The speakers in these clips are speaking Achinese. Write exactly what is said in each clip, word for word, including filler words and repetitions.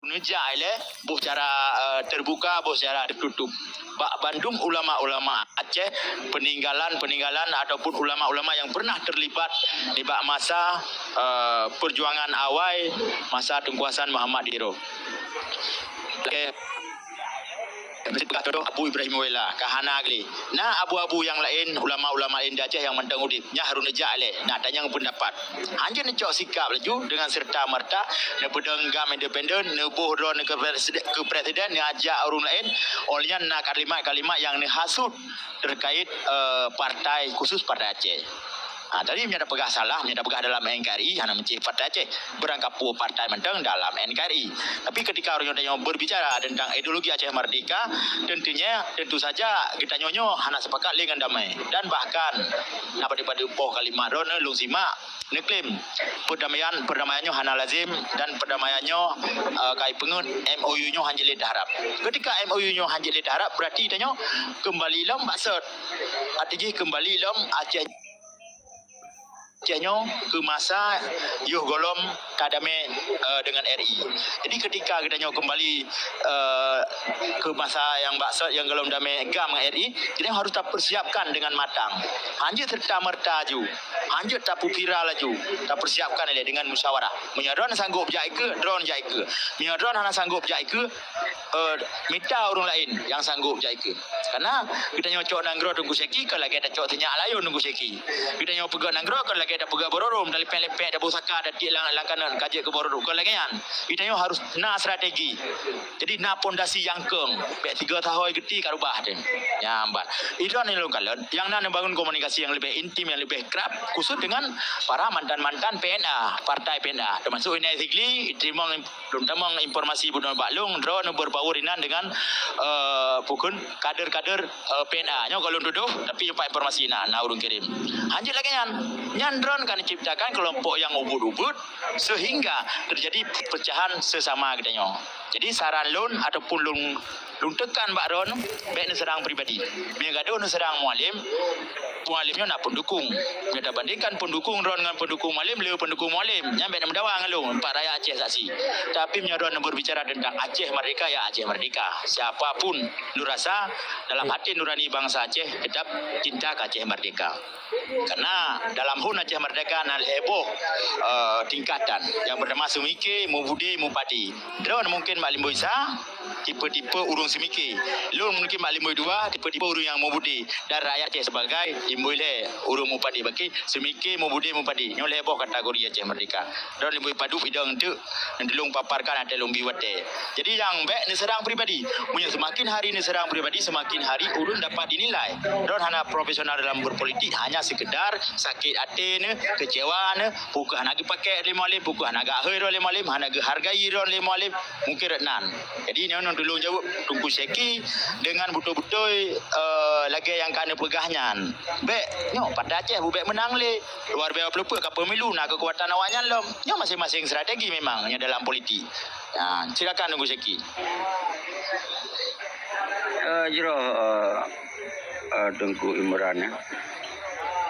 neujak ilée boh cara, eh, terbuka, boh cara tertutup. Bak bandum ulama-ulama Aceh, peninggalan-peninggalan ataupun ulama-ulama yang pernah terlibat di bak masa, eh, perjuangan awai masa tengkuasan Muhammad Diro. Oke. Abu Ibrahim Wela, ka hana gleh. Na abu-abu nyang laén, ulama-ulama laén di Aceh nyang mantong udeb, nyan harôh neujak ilée, na tanyong peundapat. Hanjeuet neucok sikap laju deungan serta-merta neupeudong GAM independen, neuboh droe keu presiden, keu presiden, neuajak ureuëng laén, óh lheueh nyan na kalimat-kalimat nyang neuhasut terkait, eh, partai, khusus Partai Aceh. Ha, tadi meunyoe tapeugah salah, meunyoe tapeugah dalam N K R I, hana meucéh Partai Aceh. Beurangkapeue partai mantong dalam N K R I. Tapi ketika ureuëng nyoe berbicara tentang ideologi Aceh Merdeka, tentunya, tentu saja geutanyoe nyoe hana sepakat lé ngon damai. Dan bahkan, na padub-padub boh kalimat droeneuh lôn simak, neuklaim perdamaian, perdamaian nyoe hana lazim dan perdamaian nyoe, eh, ka ipeungeuet, M O U nyoe hanjeuet lé taharab. Ketika M O U nyoe hanjeuet lé taharab, berarti tanyoe keumbali lom bak sot. Arti jih keumbali lom Aceh Aceh nyoe keu masa yoh gohlom ka damé, eh, dengan R I. Jadi ketika geutanyoe keumbali, eh, keu masa nyang bak sot nyang gohlom damé GAM ngon R I, jadi harôh tapersiapkan dengan matang. Hanjeuet serta-merta laju, hanjeuet tapeuviral laju, tapersiapkan ilée dengan musyawarah. Meunyoe droeneuh sanggob jak ikeue, droeneuh jak ikeue. Meunyoe droeneuh hana sanggob jak ikeue, eh, mita ureuëng laén nyang sanggob jak ikeue. Karena geutanyoe cok nanggroe Teungku Syeki kon lagée tacok sinyak layôn Teungku Syeki. Geutanyoe peugöt nanggroe kon lagée tapeugöt Bororo, talipék-lipék, taboh saka, tatiek lam, lam kanon, ka jeuet keu Bororo, kon lagée nyan. Geutanyoe harôh na strategi. Jadi na pondasi nyang keung, bék tiga tahôi geuti ka rubah teuh. Nyan ban. Idroe nyoe lôn kalon, nyang na neubangun komunikasi nyang leubeh intim, nyang leubeh krab, khusus dengan para mantan-mantan P N A, partai P N A, teumasuk Inai Sigli, teurimong Lôn tamong informasi bunoe bak lôn, droeneuh berbaur inan dengan, eh, pukon kader-kader, eh, P N A. Nyoe ka lôn tudoh, tapi nyoe pat informasi na, na ureuëng kirim. Hanjeuet lagée nyan. Nyan droeneuh ka neuciptakan kelompok nyang ubit-ubit sehingga terjadi perpecahan sesama geutanyoe. Jadi saran lôn ataupun lôn, lôn tekan bak droeneuh, bék neuserang pribadi. Meunyoe gadoh neuserang Mualem, Mualem nyoe na pendukung. Meunyoe tabandingkan pendukung droeneuh ngon pendukung Mualem, le pendukung Mualem. Nyan bék neumeudawa ngon lôn, pat rakyat Aceh saksi. Tapi meunyoe droeneuh berbicara tentang Aceh Merdeka, ya Aceh Merdeka. Siapa pun lôn rasa dalam hati nurani bangsa Aceh tetap cinta ke Aceh Merdeka. Karena dalam hun Aceh Merdeka na lhée boh, eh, tingkatan nyang bernama Seumike, Mubudi, Mupadi. Droeneuh mungkin mak Limboi Sa, tipe-tipe ureuëng Seumike. Lôn mungkin mak Limboi Dua, tipe-tipe ureuëng nyang Mubudi. Dan rakyat Aceh sebagai Limboi lhée ureuëng Mupadi. Bagi Seumike, Mubudi, Mupadi. Nyoe lhée boh kategori Aceh Merdeka. Droeneuh Limboi Padub idong teuk, nyang teulông paparkan ateueh lôn bi watée. Jadi nyang bék neuserang pribadi. Meunyoe semakin hari neuserang pribadi, semakin hari ulôn dapat dinilai. Droeneuh hana profesional dalam berpolitik, hanya sekedar sakit até neuh, kecewa neuh, pukon hana geupakée lé Mualem, pukon hana geuhôi droe lé Mualem, hana geuhargai droe lé Mualem, mungkin rot nan. Jadi nyoe nyoe tulông jaweueb Teungku Syeki dengan beutôi-beutôi, eh, lagée nyang ka neupeugah nyan. Bék, nyoe Partai Aceh bubék meunang lé. Dua ribu dua puluh empat ka pemilu, na keukuatan awaknyan lom. Nyoe masing-masing strategi memang nyoe dalam politik. Ha, silakan Teungku Syeki. Eh, jroh, eh, eh, Teungku Imran, ya.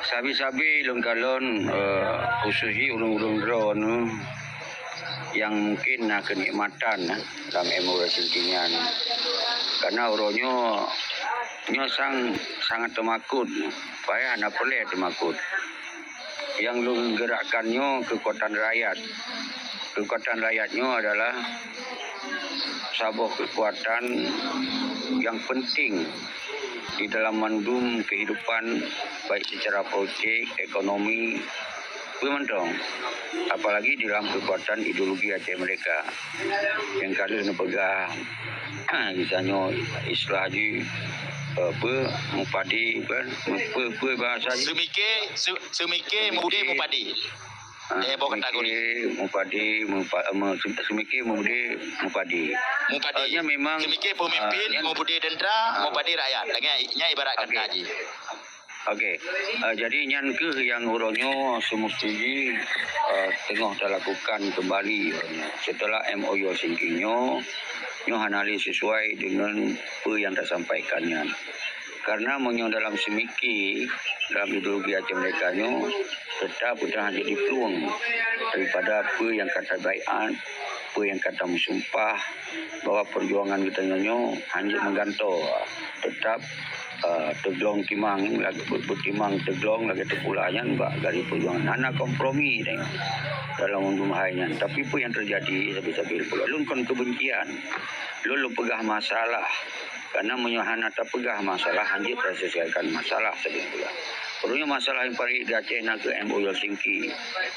Sabe-sabe lôn kalon, eh, khusus jih ureuëng-ureuëng droeneuh nyang mungkin na keunikmatan, eh, lam M O U Washington nyan. Karena uroe nyoe, nyoe sang, sangat teumakot, payah na peureulée teumakot. Nyang lôn gerakkan nyoe keukuatan rakyat. Keukuatan rakyat nyoe adalah saboh keukuatan nyang penting di dalam mandum kehidupan, baik secara politik, ekonomi, peue mantong. Apalagi di dalam keukuatan ideologi Aceh Merdeka. Nyang ka lheueh neupeugah, misalnya istilah jih, eh, peue, mupadi, kan? Peue, peue bahasa jih? Seumike, seu-, seumike, mubudi, mupadi. Ah, eh, boh kategori. Seumike, mupadi, mupa-, eh, me-, seu-, seumike, mubudi, mupadi. Mupadi. Artinya memang, seumike pemimpin, ah, yang, mubudi tentera, ah, mupadi rakyat. Lagée nyan ibarat kata jih. Okey. Ah, jadi nyan keuh nyang uroe nyoe seumeusti jih, ah, teungoh talakukan keumbali uroe nyoe. Seuteulah M O U Washington nyoe, nyoe hana lé sesuai deungon peue nyang tasampaikan nyan. Karena meunyoe dalam seumike, dalam ideologi Aceh Merdeka nyoe, teutap beutôi hana jadi plueng daripada peue nyang ka tabaiat peue nyang ka tameusumpah bahwa peujuangan geutanyoe nyoe hana meugantoe, teutap, eh, teuglong timang, lagée beutimang teuglong lagée teupula nyan bak garis peujuangan. Hana kompromi tanyoe dalam undum hai nyan. Tapi peue nyang teujadi sabe-sabe lôn peugah, lôn kon keubencian. Lôn, lôn peugah masalah. Karena meunyoe hana tapeugah masalah, hanjeuet taselesaikan masalah sabe peugah. Peureunya masalah nyang paléng di Aceh na kheueh M O U Helsinki.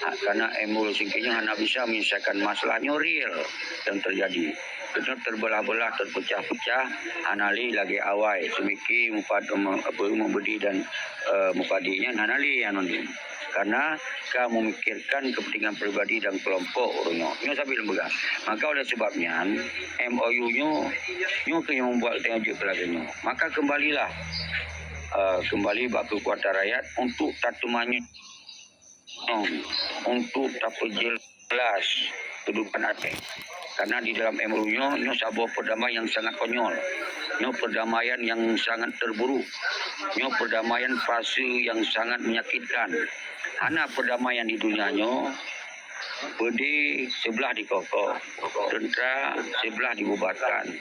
Ha, karena M O U Helsinki nyoe hana bisa menyelesaikan masalah nyoe real nyang teujadi. Beutôi teubelah-belah, teupeucah-peucah, hana lé lagée awai, seumiki mupad-, me-, apa, mubedi dan, eh, mupadi nyan hana lé nyan. Karena ka memikirkan kepentingan pribadi dan kelompok ureuëng nyoe. Nyoe sabe lôn peugah. Maka oleh sebab nyan, M O U nyoe, nyoe keuh nyang membuat tanyoe jeuet keu lagée nyoe. Maka kembalilah, eh, kembali bak keukuatan rakyat untuk tateumanyong, untuk tapeujeulaih kehidupan Aceh. Karena di dalam M O U nyoe, nyoe saboh perdamaian yang sangat konyol. Nyoe perdamaian yang sangat terburuk. Nyoe perdamaian fase yang sangat menyakitkan. Hana perdamaian di dunia nyoe, peudeh seubelah dikokoh, teuntra seubelah dibubarkan.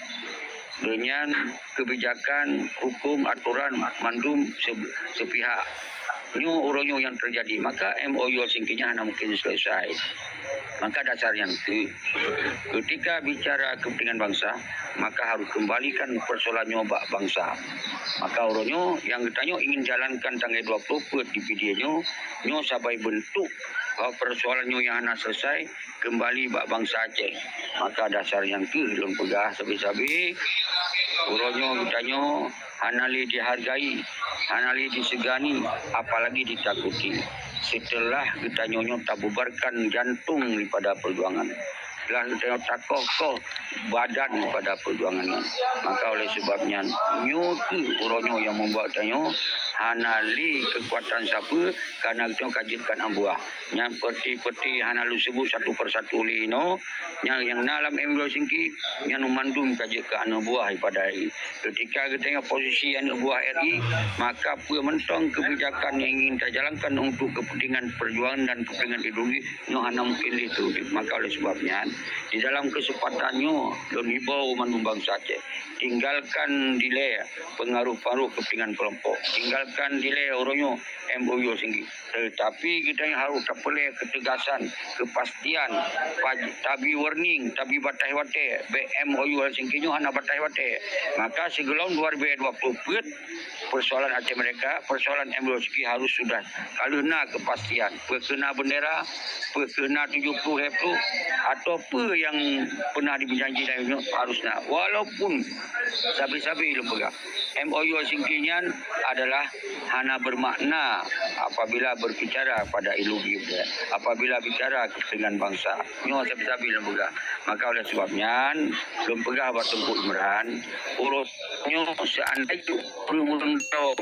Deunyan kebijakan, hukum, aturan mandum se-, sepihak. Nyoe uroe nyoe nyang teujadi, maka M O U Helsinki nyan hana mungkin selesai. Maka dasar nyan kheueh, ketika bicara kepentingan bangsa, maka harus kembalikan persoalan nyoe bak bangsa. Maka uroe nyoe nyang geutanyoe ingin jalankan tanggai dua ploh peuet di Pidie nyoe, nyoe sabai beuntuk bahwa persoalan nyoe nyang hana selesai kembali bak bangsa Aceh. Maka dasar nyan kheueh lôn peugah sabe-sabe, uroe nyoe geutanyoe hana lé dihargai, hana lé disegani, apalagi ditakuti. Setelah geutanyoe nyoe tabubarkan jantung daripada perjuangan, setelah geutanyoe takoh-koh badan daripada perjuangan nyan, maka oleh sebab nyan, nyoe kheueh uroe nyoe nyang membuat tanyoe hana lé kekuatan sapeue, karena geutanyoe ka jeuet keu aneuk buah. Nyan peuti-peuti hana lôn sebut satu persatu lé inoe, nyang, nyang na lam M O U Helsinki, nyan mandum ka jeuet keu aneuk buah daripada I. Ketika geutanyoe posisi aneuk buah R I, maka peue mantong kebijakan nyang ingin tajalankan untuk kepentingan perjuangan dan kepentingan ideologi nyoe hana mungkin lé teuwujud. Maka oleh sebab nyan, di dalam kesempatan nyoe, lôn hibau mandum bansa Aceh, tinggalkan dilée pengaruh-pengaruh kepentingan kelompok, tinggalkan dilée uroe nyoe M O U Helsinki. Tetapi geutanyoe harôh tapeureulée keutegasan, keupastian, paj-, tabi warning, tabi bataih watée, bék M O U Helsinki nyoe hana bataih watée. Maka sigohlom dua ribée dua ploh peuet, persoalan Aceh Merdeka, persoalan M O U Helsinki harôh sudah ka lheueh na keupastian. Peu kheueh na beundera, peu kheueh na tujoh ploh lhée ploh, atau peu nyang peunah jijanji dan nyoe harôh na. Walaupun sabe-sabe lôn peugah, M O U Helsinki nyan adalah hana bermakna apabila berbicara pada ideologi, apabila bicara kepentingan bangsa. Nyoe sabe-sabe lôn peugah. Maka oleh sebab nyan, lôn peugah bak Teungku Imran, uroe nyoe seandai tu ureuëng-ureuëng droe,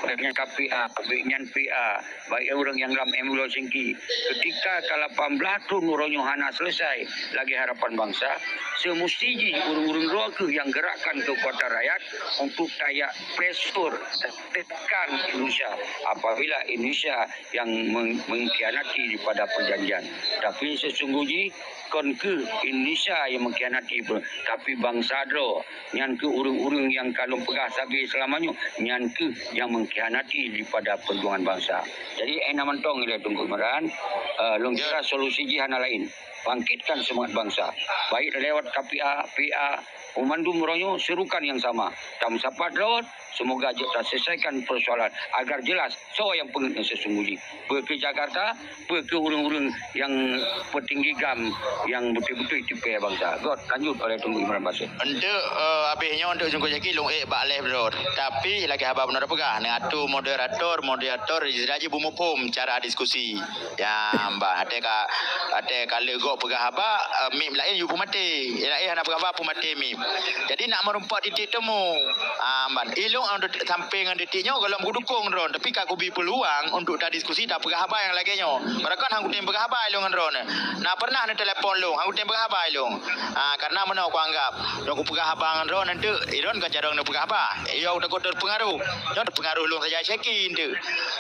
baik nyan K P A, baik nyan P A, baik ureuëng nyang lam M O U Helsinki, ketika ka lapan blaih thon uroe nyoe hana selesai lagée harapan bansa, seumusti jih ureuëng-ureuëng droe kheueh nyang geurakkan keukuatan rakyat untuk tajak pressure, tekan Indonesia apabila Indonesia nyang meng-, mengkhianati daripada perjanjian. Tapi sesungguh jih kon kheueh Indonesia nyang mengkhianati, tapi bansa droe. Nyan kheueh ureuëng-ureuëng nyang ka lôn peugah sabe seulama nyoe, nyan kheueh nyang mengkhianati daripada perjuangan bansa. Jadi, eh, na mantong ilée Teungku Imran, eh, lôn kira solusi jih hana laén. Bangkitkan semangat bansa, baik lewat K P A, P A, mandum uroe nyoe serukan nyang sama. Tameusapat rot, semoga jeuet taselesaikan persoalan agar jelas soe nyang peungeuet nyang sesungguh jih. Peu kheueh Jakarta, peu kheueh ureuëng-ureuëng nyang peutinggi GAM nyang beutôi-beutôi tipée bansa. Göt, lanjut oleh Teungku Imran Basit. Untuk, eh, habéh nyoe untuk Teungku Zaki, lôn ék bak lhée droe. Tapi lagée haba bunoe peugah, neuatur moderator, moderator jih beumuphom cara diskusi. Ya, bah, watée ka, watée ka lheueh gob peugah haba, eh, mic laén yue peumaté. Laén hana peugah haba, peumaté mic. Jadi nak meurumpok titik temu. Ah, ban. Ilôn sampé ngon titik nyoe gohlom kudukong droe, tapi ka kubi peuluang untuk tadiskusi, tapeugah haba nyang lagée nyoe. Padahai kon han kutem peugah haba ilôn ngon droe. Na pernah neutelepon lôn, han kutem peugah haba ilôn. Ah, karena meunoe kuanggab, lôn kupeugah haba ngon droe nanti, ilôn kon carông neupeugah haba. Yo, takot terpengaruh. Nyoe terpengaruh lôn saja Zaki nanti.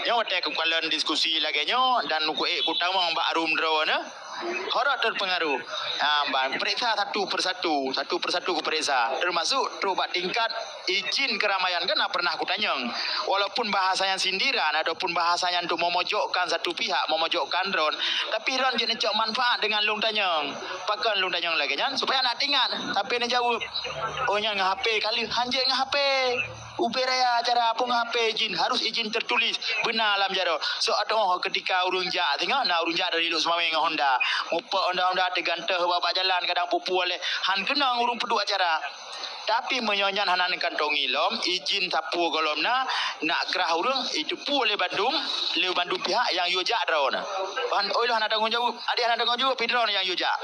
Nyoe watée kukalon diskusi lagée nyoe dan kuék kutamong bak room droe nyoe. Ho rot terpengaruh. Ha, ban peuriksa satu persatu, satu persatu kupeuriksa. Termasuk trok bak tingkat izin keramaian kan na pernah kutanyong. Walaupun bahasa nyan sindiran ataupun bahasa nyan untuk memojokkan satu pihak, memojokkan droen, tapi droen jeuet neucok manfaat dengan lôn tanyong. Pakon lôn tanyong lagée nyan? Supaya aneuk teuingat, sampai neujaweueb. Oh, nyan ngon H P kali, hanjeuet ngon H P. Ubé raya acara peue ngon H P izin, harus izin tertulis, beuna lam jaroe. Soe ateueh ketika ureuëng jak singoh, na ureuëng jak dari Lhokseumawe ngon Honda. Mupok Honda-Honda teugantoh bak-bak jalan, kadang pupue lé, han keunong ureuëng peuduek acara. Tapi meunyoe nyan hana neukantongi lom, izin sapeue gohlom na, nak krah ureuëng, iteupeue lé bandum, lé bandum pihak nyang yue jak droeneuh. Ban, oi, lôn hana tanggong jaweueb, adak hana tanggong jaweueb, pih droeneuh nyang yue jak.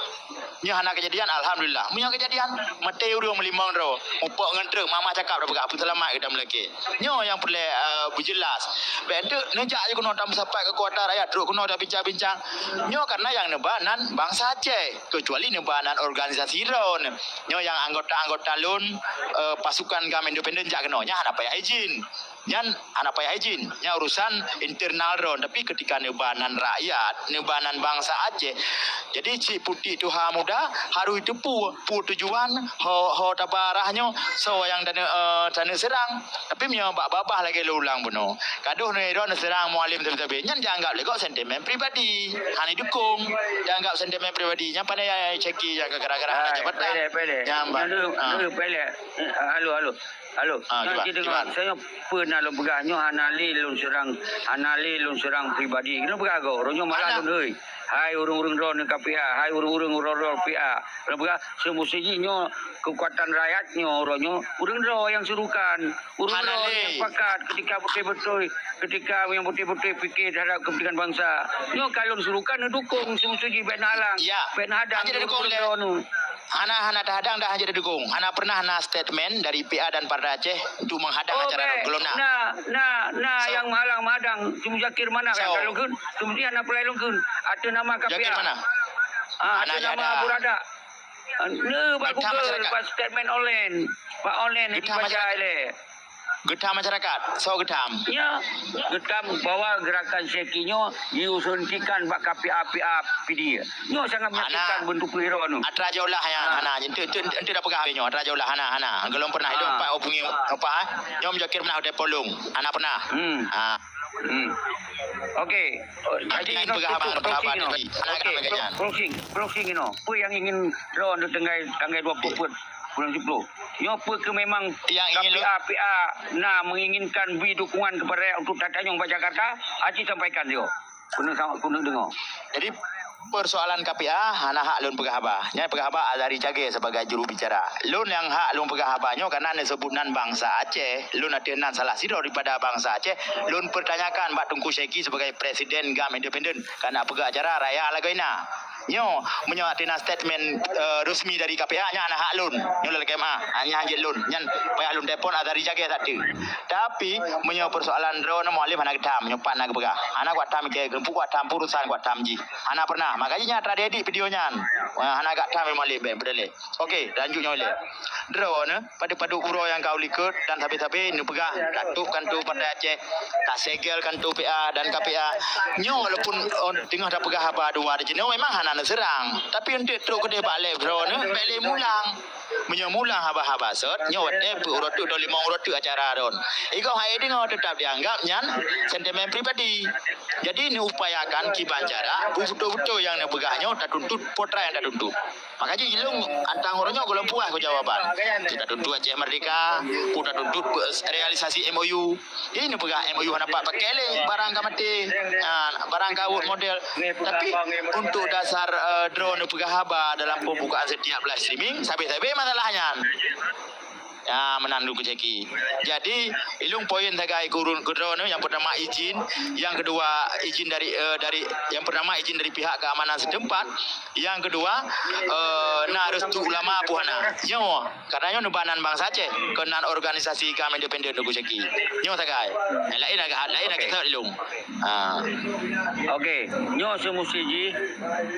Nyoe hana keujadian, alhamdulillah. Meunyoe keujadian, maté ureuëng meulimong droe, mupok ngon trok, mama cakap dah peugah, "Peuseulamat geutanyoe meulakée." Nyoe nyang peureulée, eh, beujeulaih. Bék enteuk neujak jih keunoe tameusapat keu kuasa rakyat, trok keunoe tabincang-bincang. Nyoe karena nyang neuba nan bansa Aceh, kecuali neuba nan organisasi droeneuh. Nyoe nyang anggota-anggota lôn, eh, pasukan GAM independen jak keunoe, nyan hana payah izin. Nyan hana payah izin. Nyan urusan internal droen. Tapi ketika neuba nan rakyat, neuba nan bansa Aceh, jadi cit putik tuha muda harus teupeue peue tujuan ho, ho taba rah nyoe, soe nyang taneuk, eh, taneuk seurang. Tapi meunyoe bak babah lagée lôn ulang bunoe, ka deuh neuh droen neuseurang Mualem sabe-sabe, nyan jianggab lé gob sentimen pribadi, hana dukong. Jianggab sentimen pribadi, nyan pane ya ceki ya gara-gara hana jabatan. Nyan ban. Halo, halo. Halo. Ah, nyoe kiban, cit deungoe, kiban. Saya pernah lôn peugah, nyoe hana lé lôn seurang, hana lé lôn seurang pribadi. Lôn peugah goe, uroe nyoe malah lôn hôi. Hai ureuëng-ureuëng droeneuh K P A, hai ureuëng-ureuëng droe-droe P A. Lôn peugah, seumusti jih nyoe keukuatan rakyat nyoe, uroe nyoe ureuëng droe nyang serukan, ureuëng droe nyang pakat ketika beutôi-beutôi, ketika nyang beutôi-beutôi pikir terhadap kepentingan bansa. Nyoe ka lôn serukan neudukong, seumusti jih bék neuhalang, bék neuhadang ureuëng droeneuh. Hana, hana teuhadang dan hana teudeungoe. Hana pernah na statement dari P A dan Partai Aceh untuk menghadang acara gohlom na. Na, na, na nyang meuhalang-meuhadang. Teungku Zakir Manaf nyang ka lôn kheun. Teungku Zakir hana peureulée lôn kheun. Ateueh nama K P A. Zakir Manaf. Ah, ateueh nama Abu Radak. Ne bak Google, bak statement online. Bak online dibaca ilée. Geutam masyarakat, soe geutam? Ya, geutam bahwa gerakan Syeki nyoe diusuntikan bak K P A P A P D. Nyoe sangat menyakitkan bentuk peuhiro nyoe. Atra jauh lah ya, hana. Ente, ente, ente dah peugah nyoe, atra jauh lah, hana, hana. Golom pernah hidup empat orang pungi, apa, eh? Nyoe Muzakir pernah udah polong, hana pernah. Hmm. Ha. Hmm. Okey. Jadi, peugah abang, peugah abang. Okey, closing, closing, you know. Apa yang ingin draw untuk tanggai, tanggai dua puluh bulan sepuluh? Nyoe peue keu memang K P A P A na menginginkan beri dukungan kepada rakyat untuk tatanyong bak Jakarta? Aci sampaikan dia. Kena sama, kena dengar. Jadi, persoalan K P A hana hak lôn peugah haba. Nyan peugah haba Azhari Cagé sebagai juru bicara. Lôn nyang hak lôn peugah haba nyoe karena neusebut nan bansa Aceh. Lôn ateueh nan salah sidroe daripada bansa Aceh. Lôn pertanyakan bak Teungku Syeki sebagai presiden GAM independen. Kana peugah acara raya lagoina. Nyoe, meunyoe ateueh na statement, eh, resmi dari K P A, nyan hana hak lôn. Nyoe lagée meuah. Hanya hanjeuet lôn. Nyan payah lôn telepon Azhari Cagé satu. Tapi, meunyoe persoalan droe na Mualem hana geutam, nyoe pat na geupeugah. Hana kuat tam ke, gempu kuat tam, urusan kuat tam jih. Hana pernah. Makajih nyan atra edit video nyan. Wah, hana gak tam Mualem, ben, beudalé. Okey, lanjut nyoe lé. Droe na, Padub-padub uroe nyang ka u likot dan sabe-sabe neupeugah, tatôb kanto Partai Aceh, tasegel kanto P A dan K P A. Nyoe walaupun, oh, teungoh tapeugah haba dua di jinoe memang hana neuseurang, tapi eunteuk trok keudeh bak lhèe droeneuh, bèk lé mulang. Meunyoe mulang haba-haba sot, nyoe watèe peuet uroe teuk atau limong uroe teuk acara droen. Igoe hai deungoe teutap dianggap nyan sentimen pribadi. Jadi, neuupayakan kiban cara, beutôi-beutôi nyang neupeugah nyoe tatuntut, peue treuk nyang tatuntut. Maka jih lôn antang uroe nyoe gohlom puas keu jawaban. Peue tatuntut Aceh Merdeka, peue tatuntut, eh, realisasi M O U. Jadi neupeugah M O U hana pat pakai lé, barang ka maté, ha, barang ka wot model. Tapi untuk dasar, eh, droe neupeugah haba dalam pembukaan setiap live streaming, sabe-sabe masalah nyan. Ya, meunan dulu keu Jackie. Jadi, ilôn poin sagai keu ureueng keu droeneuh, yang pertama izin, yang kedua izin dari, eh, dari, yang pertama izin dari pihak keamanan setempat, yang kedua, eh, na restu ulama peue hana. Nyoe, karena nyoe neuba nan bansa Aceh, keu nan organisasi GAM independen dulu keu Jackie. Nyoe sagai. Lain agak, lain agak sot ilôn. Ha. Okey, nyoe seumusti jih,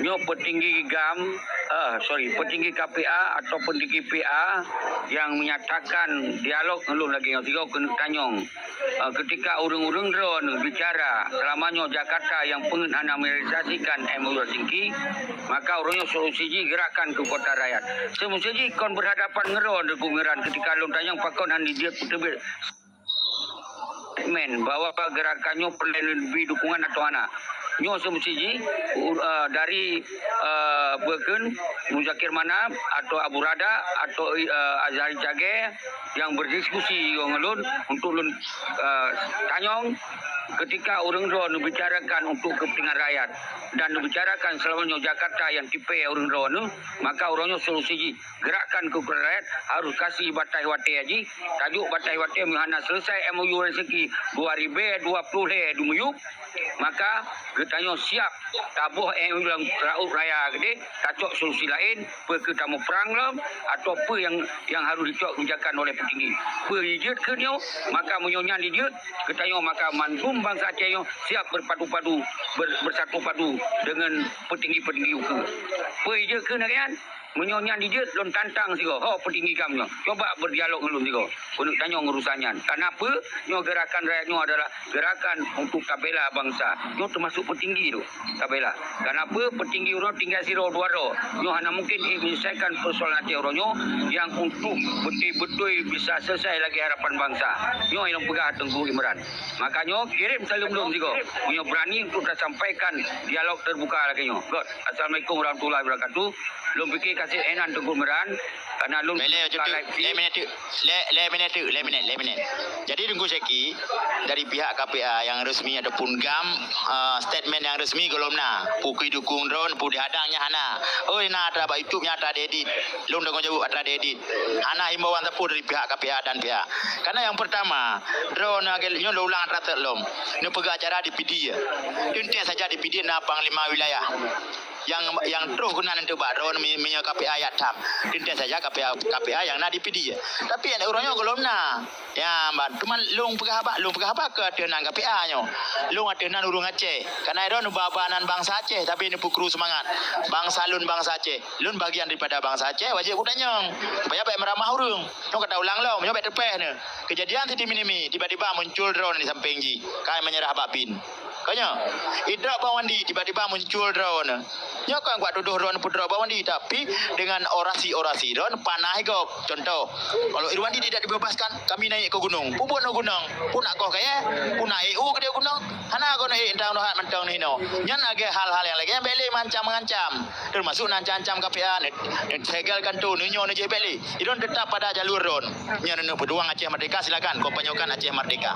nyoe peutinggi GAM, Ah, sorry, petinggi K P A atau petinggi P A yang menyatakan dialog ngon lôn lagèe nyoe sigoe keuneuk tanyong. Ah, ketika ureueng-ureueng droeneuh bicara selama nyoe Jakarta nyang peungeuet hana merealisasikan M O U Helsinki, maka ureueng nyoe solusi jih gerakkan keukuatan rakyat. Solusi jih kon berhadapan ngon droeneuh Teungku Imran ketika lôn tanyong pakon hana jeuet peuteubiet statement bahwa gerakan nyoe peureulèe neubri dukungan atau hana. Nyoe seumeusiji, u-, eh, dari, eh, peue kheun Muzakir Manaf atau Abu Rada atau, eh, Azhari Cagé nyang berdiskusi ngon lôn untuk lôn, eh, tanyong ketika ureueng droe neubicarakan untuk kepentingan rakyat dan neubicarakan selama nyoe Jakarta nyang tipèe ureueng droe nyoe, maka ureueng nyoe solusi jih. Gerakan keukuatan rakyat harôh kasih bataih watèe jih, tajok bataih watèe meuhana seuleusai M O U Helsinki dua ribèe dua ploh lhèe dumiyueb, maka geutanyoe siap taboh M O U lam laôt raya keudéh, tacok solusi laén, peue keuh tamuprang lom, atau peue nyang, nyang harôh jicok kebijakan oleh peutinggi. Peue jijeuet keuh nyoe, maka meunyoe nyan jijeuet, geutanyoe maka mandum bansa Aceh nyoe siap berpadu-padu, ber-, bersatu padu dengan peutinggi-peutinggi ukeue. Peue jijeuet keuh nyan? Meunyoe nyan jijeuet, lôn tantang sigoe, ho peutinggi GAM nyoe, coba berdialog ngon lôn sigoe, keuneuk tanyong urusan nyan. Karena peue? Nyoe gerakan rakyat nyoe adalah gerakan untuk tabela bansa. Nyoe teumasuk peutinggi tu, tabela. Karena peue? Peutinggi uroe tinggai sidroe dua droe. Nyoe hana mungkin jih menyelesaikan persoalan Aceh uroe nyoe nyang untuk beutôi-beutôi bisa selesai lagèe harapan bansa. Nyoe nyang peugah Teungku Imran. Maka nyoe kirém saleuem lôn sigoe. Meunyoe berani untuk tasampaikan dialog terbuka lagèe nyoe. Göt. Assalamualaikum warahmatullahi wabarakatuh. Lôn pike ka sép inan Teungku Imran, karena lôn Bèk lé, buka live feed. Lé minit teuk. Lé, lé minit teuk, lé minit, lé minit. Jadi Teungku Syeki, dari pihak K P A nyang resmi ataupun GAM, eh, statement nyang resmi gohlom na. Peue keuh dukung droe, peue dihadang nyan hana. Oi, na atra bak YouTube nyan atra diedit. Lôn tanggung jaweueb atra diedit. Hana himbauan sapeue dari pihak K P A dan pihak. Karena nyang pertama, droe nyoe lôn ulang atra teuk lom. Neupeugah acara di Pidie. Teuntèe saja di Pidie na panglima wilayah. Nyang, nyang troh keunan teuk bak droe mi-, meunyoe K P A jak tham. Teuntèe saja K P A, K P A nyang na di Pidie. Tapi ureueng nyoe gohlom na. Ya, ban, teuma lôn peugah haba, lôn peugah haba keu ateueh nan K P A nyoe. Lôn ateueh nan ureueng Aceh. Karena droe neuba-ba nan bansa Aceh, tapi neupeukru seumangat. Bansa lôn bansa Aceh. Lôn bagian daripada bansa Aceh, wajéb kutanyong. Supaya bèk meuramah ureueng. Nyoe ka taulang lom, nyoe bèk teupèh nyoe. Kejadian Siti Minimi, tiba-tiba muncul droe di sampéng jih. Ka meunyeurah bak bin. Ka nyoe, Idrop Bang Wandi tiba-tiba muncul droe. Nyoe kon kutudoh droe peudrop Bang Wandi, tapi dengan orasi-orasi droe panah gob. Contoh, kalau Irwandi tidak dibebaskan, kami naik ke gunung. Peue buet nyoe gunong? Peue nak koh kayèe? Peue nak ék u keudéh gunong? Hana kon ék, entang dohat mantong nyoe. Nyan lagèe hal-hal nyang lagèe nyan bèk lé mancam-mancam. Termasuk nan ancam-ancam K P A, ne-, ne-, segel kanto, neunyoe neujih bèk lé. Idon tetap pada jalur ron. Meunyoe neuneupeuk peujuang Aceh Merdeka, silakan kampanyekan Aceh Merdeka.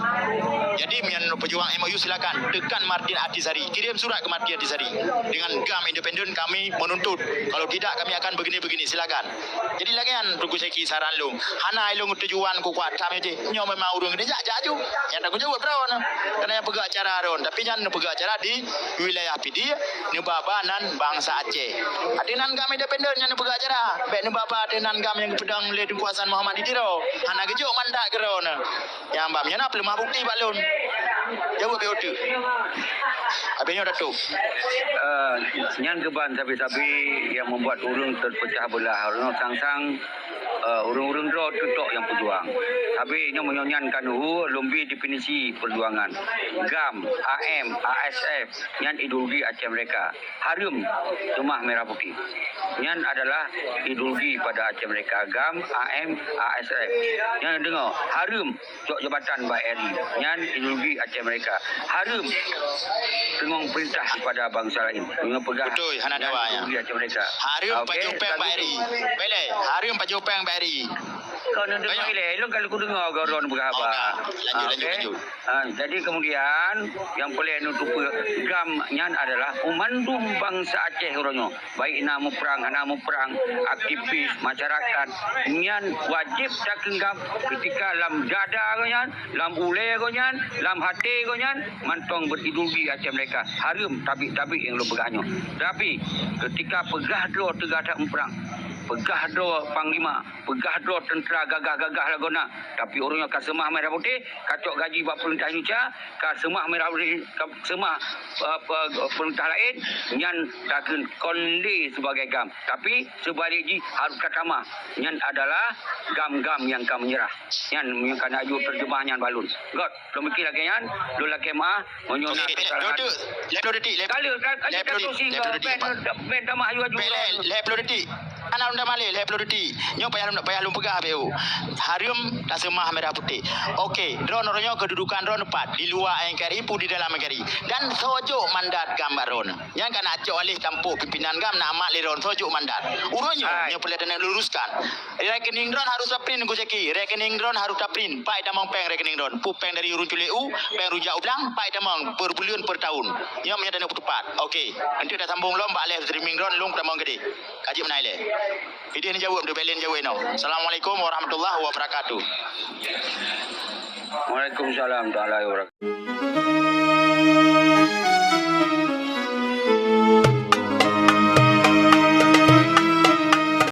Jadi, meunyoe neuneupeuk peujuang M O U, silakan tekan Martin Atisari. Kirim surat ke Martin Atisari. Dengan GAM independen kami menuntut. Kalau tidak, kami akan begini-begini. Silakan. Jadi, lagèe nyan Teungku Syeki saran lôn. Hana ilôn tujuan kukuat tham jih. Nyoe memang ureueng geujak, jak ju. Nyang tanggung jaweueb droe. Karena nyang peugah acara ron. Tapi nyan neupeugah acara di wilayah Pidie, neuba-ba nan bansa Aceh. Ateueh nan GAM independen nyan neupeugah acara. Bèk neuba-ba ateueh nan GAM nyang geupeudong lé Teungku Hasan Muhammad di Tiro. Hana geujok mandat keudroe nyoe. Nyang bak nyan na peuleumah bukti bak lôn. Jaweueb bèk uteuk. Habéh nyoe Datuk. Eh, nyan keuban sabe-sabe nyang membuat ureueng terpecah belah. Ureueng sang-sang, eh, ureueng-ureueng droe teutok nyang peujuang. Tapi nyoe meunyoe nyan ka neuhu, lôn bi definisi perjuangan. GAM, AM, ASF, nyan ideologi Aceh Merdeka. Hareuem seumah merah putih. Nyan adalah ideologi pada Aceh Merdeka. GAM, AM, ASF. Nyan deungoe, hareuem cok jabatan bak RI. Nyan ideologi Aceh Merdeka. Hareuem teungoh peurintah kepada bansa laén. Nyoe peugah. Beutôi, hana dawa nyan. Ideologi Aceh Merdeka. Hareuem pajoh péng bak RI. Bèk lé, hareuem pajoh péng bak RI. Kau nak deungoe ilèe, ilôn kalau kudeungoe kau ron peugah haba. Okey. Lanjut, lanjut, lanjut. Ha, jadi kemudian, nyang peureulèe neuteupeue GAM nyan adalah mandum bansa Aceh uroe nyoe. Baik na muprang, hana muprang, aktivis, masyarakat, nyan wajéb takheun GAM ketika lam dada gobnyan, lam ulèe gobnyan, lam até gobnyan, mantong berideologi Aceh Merdeka. Hareuem tabik-tabik nyang lôn peugah nyoe. Tapi, ketika peugah droe teuga that muprang, Peugah droe panglima, peugah droe teuntara gagah-gagah lagoena, tapi ureuëng nyoe ka seumah merah putih, ka cok gaji bak peurintah Indonesia, ka seumah merah putih, ka seumah, eh, pe-, peurintah laén, nyan takheun kon lé sibagai GAM. Tapi seubalek jih harôh tatamah, nyan adalah GAM-GAM nyang ka meunyeurah. Nyan meunyoe ka na aju teurjeumah nyan bak lôn. Göt, lôn pike lagée nyan, lôn lakée meuáh, meunyoe na kesalahan. Lhèe ploh detik, lhèe ploh detik, lhèe ploh detik. Lhèe ploh detik, lhèe ploh detik, lhèe ploh detik. Lhèe ploh detik. Hana lôn tamah lé, lhèe ploh detik. Nyoe payah lôn, payah lôn peugah, P O. Hareuem taseumah merah putih. Oke, droeneuh nyoe keududukan droeneuh pat, di luwa N K R I pun di dalam N K R I. Dan soe jok mandat GAM bak droeneuh? Nyan ka na cok alih tampôk pimpinan GAM na amat lé droeneuh, soe jok mandat? Ureuëng nyoe, nyoe peureulèe taneuk luruskan. Rekening droeneuh harôh taprint, Gus Zaki. Rekening droeneuh harôh taprint. Pat tamong péng rekening droeneuh. Peue péng dari ureuëng culek u, péng rujak u blang, pat tamong per buleuen, per tahun. Nyoe meunyoe taneuk peuteupat. Oke. Eunteuk tasambong lom bak live streaming droeneuh lôn tamong keudeh. Ka jeuet meunan ilèe. Ideh neujaweueb, neubèk lé neujaweueb inoe. Assalamualaikum warahmatullahi wabarakatuh. Waalaikumsalam warahmatullahi wabarakatuh.